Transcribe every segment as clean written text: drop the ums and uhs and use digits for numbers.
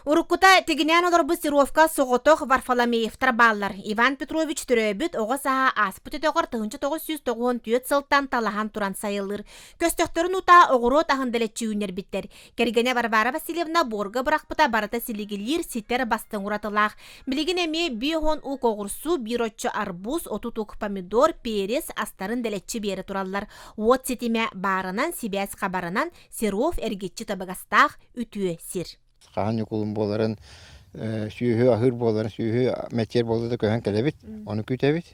Уруккута тигинээн олорбут Серовка соҕотох Варфоломеевтар бааллар. Иван Петрович төрөөбүт оҕо сааһа ааспыт өтөҕөр 1994 сылтан талаһан туран сайылыыр. Көстөхтөрүн утаа оҕуруот аһын дэлэччи үүннэрбиттэр. Кэргэнэ Варвара Васильевна буорга бырахпыта барыта силигилиир, ситэр бастыҥ уратылаах. Билигин эмиэ 50 ук оҕурсу, биир оччо арбуз, 30 ук помидор, перец астарын дэлэччи биэрэ тураллар. Уот ситимэ баарынан, сибээс хабарынан Серов эргиччи табыгастаах үтүө сир. Хаһан ньукулун буоларын, сүөһү аһыыр буоларын, сүөһү мэччиэр буолла да көһөн кэлэбит, ону күүтэбит.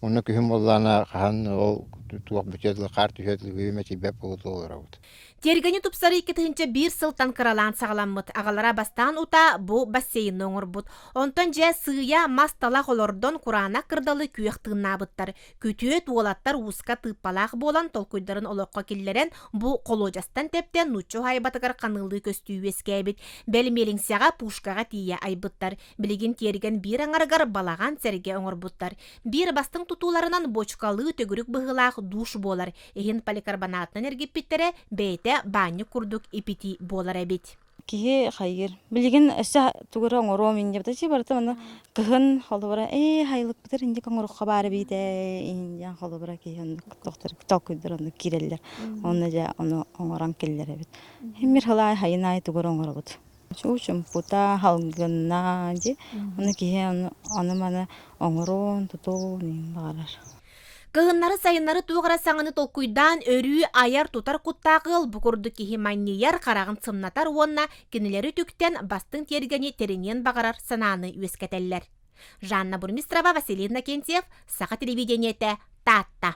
Онно күһүн буоллаҕына хаһан ол туох бүтүө дылы, хаар түһүө дылы күһү мэчийбэт буола олоробут. Тиэргэни тупсарыы 2001 сылтан кыралаан саҕаламмыт. Аҕалара бастаан утаа бу бассейны оҥорбут. Онтон дьэ сыыйа мас талах олордон кураанах кырдалы күөх тыыннаабыттар. Күтүөт уолаттар ууска тыыппалаах буолан толкуйдарын олоххо киллэрэн бу холуодьастан тэптэн нуучча уһаайбатыгар ханыылыы көстүү үөскээбит. Бэл миэлиҥсэҕэ пушкаҕа тиийэ айбыттар. Билигин тиэргэн биир аҥарыгар балаҕан сэргэ оҥорбуттар. Биир бастыҥ тутууларынан бочкалыы төгүрүк быһыылаах душ буолар. Иһин поликарбонатынан эргиппиттэрэ бэйэтэ баанньык курдук ипитии буолар эбит. Киһи хайыыр. Билигин өссө тугу эрэ оҥоруом инньэ бата барыта манна кыһын холобура ээ хайылыкпытыр инник оҥороххо баар эбит ээ иһин холобура киһи оннук тохтор толкуйдар оннук киирэллэр. Онно дьэ ону оҥорон киллэрэбит. Химмир хылаай хайын аайы тугу эрэ оҥоробут. Чуу-чумпута, халгынна дии. Ону киһи ону-маны оҥоруон, тутуон иһин баҕарар. Кыһыннары-сайыннары туох эрэ саҥаны толкуйдаан өрүү айар-тутар куттаах ыал бу курдук киһи манньыйар, хараҕын сымнатар уонна кинилэри үтүктэн бастыҥ тиэргэни тэриниэн баҕарар санааны үөскэтэллэр. Жанна Бурмистрова, Василий Иннокентьев, Саха телевидениетэ, Таатта.